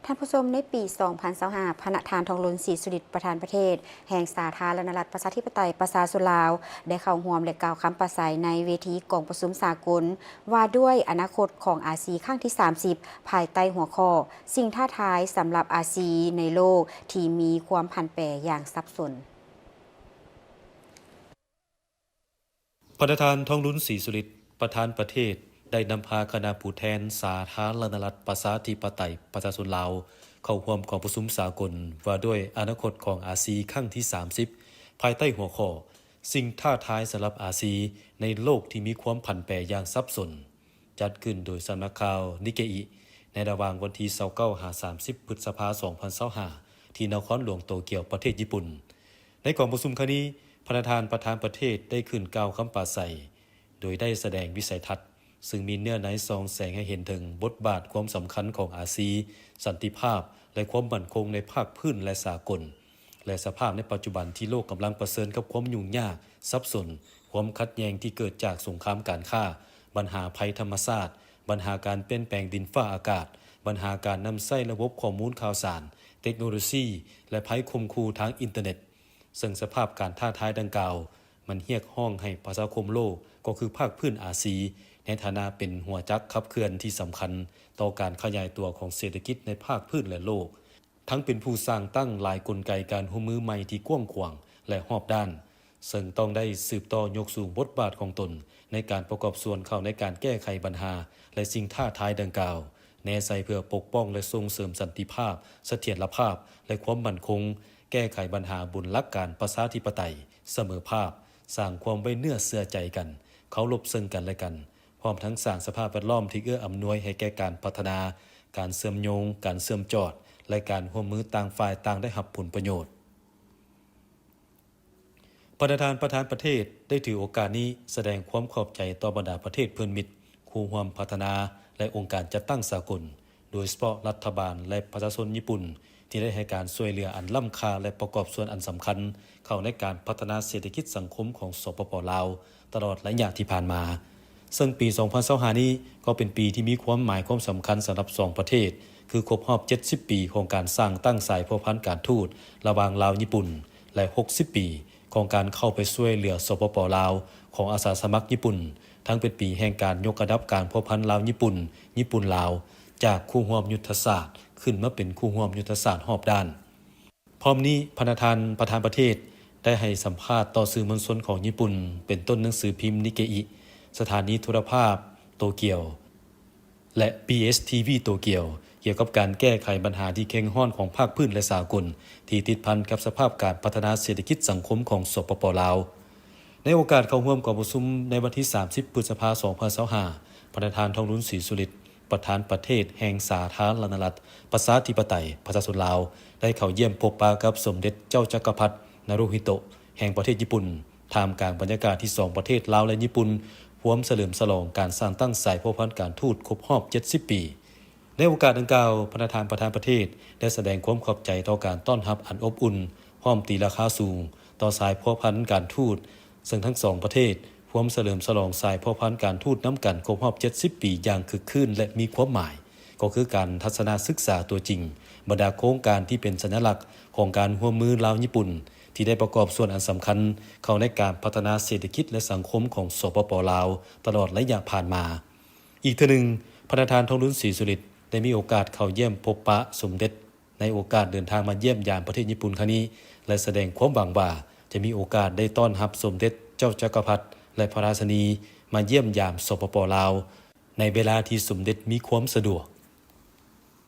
ທ່ານຜູ້ຊົມ, ໃນປີສອງພັນຊາວຫ້າ ພະນະທ່ານ ທອງລຸນ ສີສຸລິດ ປະທານປະເທດແຫ່ງສາທາລະນະລັດ ປະຊາທິປະໄຕ ປະຊາຊົນລາວ ໄດ້ເຂົ້າຮ່ວມ ແລະ ກ່າວຄຳປາໄສໃນເວທີກອງປະຊຸມສາກົນ ວ່າດ້ວຍອະນາຄົດຂອງອາຊີຄັ້ງທີສາມສິບ ພາຍໃຕ້ຫົວຂໍ້ ສິ່ງທ້າທາຍສຳລັບອາຊີໃນໂລກທີ່ມີຄວາມຜັນແປຢ່າງສັບສົນ. ພະນະທ່ານ ທອງລຸນ ສີສຸລິດ ປະທານປະເທດ ໄດ້ນຳພາຄະນະຜູ້ແທນສາທາລະນະລັດ ປະຊາທິປະໄຕ ປະຊາຊົນລາວ ເຂົ້າຮ່ວມກອງປະຊຸມສາກົນ ວ່າດ້ວຍອະນາຄົດຂອງອາຊີຄັ້ງທີສາມສິບ ພາຍໃຕ້ຫົວຂໍ້ ສິ່ງທ້າທາຍສຳລັບອາຊີໃນໂລກທີ່ມີຄວາມຜັນແປຢ່າງສັບສົນ. ຈັດຂຶ້ນໂດຍສຳນັກຂ່າວນິເກອິ ໃນລະຫວ່າງວັນທີຊາວເກົ້າ ຫາ ສາມສິບ ພຶດສະພາ ສອງພັນຊາວຫ້າ ທີ່ນະຄອນຫຼວງໂຕກຽວ ປະເທດຍີ່ປຸ່ນ. ໃນກອງປະຊຸມຄັ້ງນີ້, ພະນະທ່ານປະທານປະເທດໄດ້ຂຶ້ນກ່າວຄຳປາໄສ ໂດຍໄດ້ສະແດງວິໄສທັດ ຊຶ່ງມີເນື້ອໃນສ່ອງແສງໃຫ້ເຫັນເຖິງບົດບາດຄວາມສຳຄັນຂອງອາຊີ, ສັນຕິພາບ ແລະ ຄວາມໝັ້ນຄົງໃນພາກພື້ນ ແລະ ສາກົນ. ແລະ ສະພາບໃນປັດຈຸບັນທີ່ໂລກກຳລັງປະເຊີນກັບຄວາມຫຍຸ້ງຍາກ, ສັບສົນ, ຄວາມຂັດແຍ່ງທີ່ເກີດຈາກສົງຄາມການຄ້າ, ບັນຫາໄພທຳມະຊາດ, ບັນຫາການປ່ຽນແປງດິນຟ້າອາກາດ, ບັນຫາການນຳໃຊ້ລະບົບຂໍ້ມູນຂ່າວສານ, ເຕັກໂນໂລຊີ ແລະ ໄພຂົ່ມຂູ່ທາງອິນເຕີເນັດ. ເຊິ່ງສະພາບການທ້າທາຍດັ່ງກ່າວ ມັນຮຽກຮ້ອງໃຫ້ປະຊາຄົມໂລກ, ກໍຄືພາກພື້ນອາຊີ, ໃນຖານະເປັນຫົວຈັກຂັບເຄື່ອນທີ່ສຳຄັນຕໍ່ການຂະຫຍາຍຕົວຂອງເສດຖະກິດໃນພາກພື້ນ ແລະ ໂລກ, ທັງເປັນຜູ້ສ້າງຕັ້ງຫຼາຍກົນໄກການຮ່ວມມືໃໝ່ທີ່ກວ້າງຂວາງ ແລະ ຮອບດ້ານ, ເຊິ່ງຕ້ອງໄດ້ສືບຕໍ່ຍົກສູງບົດບາດຂອງຕົນໃນການປະກອບສ່ວນເຂົ້າໃນການແກ້ໄຂບັນຫາ ແລະ ສິ່ງທ້າທາຍດັ່ງກ່າວ, ແນໃສ່ເພື່ອປົກປ້ອງ ແລະ ສົ່ງເສີມສັນຕິພາບ, ສະຖຽນລະພາບ ແລະ ຄວາມໝັ້ນຄົງ, ແກ້ໄຂບັນຫາບົນຫຼັກການປະຊາທິປະໄຕ, ສະເໝີພາບ, ສ້າງຄວາມໄວ້ເນື້ອເຊື່ອໃຈກັນ, ເຄົາລົບເຊິ່ງກັນ ແລະ ກັນ, ພ້ອມທັງສ້າງສະພາບແວດລ້ອມທີ່ເອື້ອອຳນວຍໃຫ້ແກ່ການພັດທະນາ, ການເຊື່ອມໂຍງ, ການເຊື່ອມຈອດ ແລະ ການຮ່ວມມືຕ່າງຝ່າຍຕ່າງໄດ້ຮັບຜົນປະໂຫຍດ. ພະນະທ່ານປະທານປະເທດໄດ້ຖືໂອກາດນີ້ສະແດງຄວາມຂອບໃຈຕໍ່ບັນດາປະເທດເພື່ອນມິດ, ຄູ່ຮ່ວມພັດທະນາ ແລະ ອົງການຈັດຕັ້ງສາກົນ, ໂດຍສະເພາະລັດຖະບານ ແລະ ປະຊາຊົນຍີ່ປຸ່ນ ທີ່ໄດ້ໃຫ້ການຊ່ວຍເຫຼືອອັນລ້ຳຄ່າ ແລະ ປະກອບສ່ວນອັນສຳຄັນເຂົ້າໃນການພັດທະນາເສດຖະກິດສັງຄົມຂອງ ສປປ ລາວ ຕະຫຼອດໄລຍະທີ່ຜ່ານມາ. ເຊິ່ງປີສອງພັນຊາວຫ້ານີ້ກໍເປັນປີທີ່ມີຄວາມໝາຍຄວາມສຳຄັນສຳລັບສອງປະເທດ, ຄືຄົບຮອບເຈັດສິບປີຂອງການສ້າງຕັ້ງສາຍພົວພັນການທູດລະຫວ່າງລາວ-ຍີ່ປຸ່ນ ແລະ ຫົກສິບປີຂອງການເຂົ້າໄປຊ່ວຍເຫຼືອ ສປປ ລາວ ຂອງອາສາສະໝັກຍີ່ປຸ່ນ, ທັງເປັນປີແຫ່ງການຍົກລະດັບການພົວພັນລາວ-ຍີ່ປຸ່ນ, ຍີ່ປຸ່ນ-ລາວ ຈາກຄູ່ຮ່ວມຍຸດທະສາດຂຶ້ນມາເປັນຄູ່ຮ່ວມຍຸດທະສາດຮອບດ້ານ. ພ້ອມນີ້, ພະນະທ່ານປະທານປະເທດໄດ້ໃຫ້ສຳພາດຕໍ່ສື່ມວນຊົນຂອງຍີ່ປຸ່ນ ເປັນຕົ້ນໜັງສືພິມນິເກອິ, ສະຖານີໂທລະພາບໂຕກຽວ ແລະ ບີເອສທີວີໂຕກຽວ ກ່ຽວກັບການແກ້ໄຂບັນຫາທີ່ເຄັ່ງຮ້ອນຂອງພາກພື້ນ ແລະ ສາກົນ ທີ່ຕິດພັນກັບສະພາບການພັດທະນາເສດຖະກິດສັງຄົມຂອງ ສປປ ລາວ. ໃນໂອກາດເຂົ້າຮ່ວມກອງປະຊຸມໃນວັນທີສາມສິບ ພຶດສະພາ ສອງພັນຊາວຫ້າ, ພະນະທ່ານ ທອງລຸນ ສີສຸລິດ ປະທານປະເທດແຫ່ງສາທາລະນະລັດ ປະຊາທິປະໄຕ ປະຊາຊົນລາວ ໄດ້ເຂົ້າຢ້ຽມພົບປະກັບສົມເດັດເຈົ້າຈັກກະພັດ ນາຣູຮິໂຕະ ແຫ່ງປະເທດຍີ່ປຸ່ນ, ທ່າມກາງບັນຍາກາດທີ່ສອງປະເທດລາວ ແລະ ຍີ່ປຸ່ນ ພວມສະເຫຼີມສະຫຼອງການສ້າງຕັ້ງສາຍພົວພັນການທູດຄົບຮອບເຈັດສິບປີ. ໃນໂອກາດດັ່ງກ່າວ, ພະນະທ່ານປະທານປະເທດໄດ້ສະແດງຄວາມຂອບໃຈຕໍ່ການຕ້ອນຮັບອັນອົບອຸ່ນ, ພ້ອມຕີລາຄາສູງຕໍ່ສາຍພົວພັນການທູດ, ເຊິ່ງທັງສອງປະເທດພວມສະເຫຼີມສະຫຼອງສາຍພົວພັນການທູດນຳກັນຄົບຮອບເຈັດສິບປີຢ່າງຄຶກຄື້ນ ແລະ ມີຄວາມໝາຍ, ກໍຄືການທັດສະນະສຶກສາຕົວຈິງ ບັນດາໂຄງການທີ່ເປັນສັນຍະລັກຂອງການຮ່ວມມືລາວ-ຍີ່ປຸ່ນ ທີ່ໄດ້ປະກອບສ່ວນອັນສຳຄັນເຂົ້າໃນການພັດທະນາເສດຖະກິດ ແລະ ສັງຄົມຂອງ ສປປ ລາວ ຕະຫຼອດໄລຍະຜ່ານມາ. ອີກເທື່ອໜຶ່ງ, ພະນະທ່ານ ທອງລຸນ ສີສຸລິດ ໄດ້ມີໂອກາດເຂົ້າຢ້ຽມພົບປະສົມເດັດ ໃນໂອກາດເດີນທາງມາຢ້ຽມຢາມປະເທດຍີ່ປຸ່ນຄັ້ງນີ້ ແລະ ສະແດງຄວາມຫວັງວ່າຈະມີໂອກາດໄດ້ຕ້ອນຮັບສົມເດັດເຈົ້າຈັກກະພັດ ແລະ ພະລາຊິນີ ມາຢ້ຽມຢາມ ສປປ ລາວ ໃນເວລາທີ່ສົມເດັດມີຄວາມສະດວກ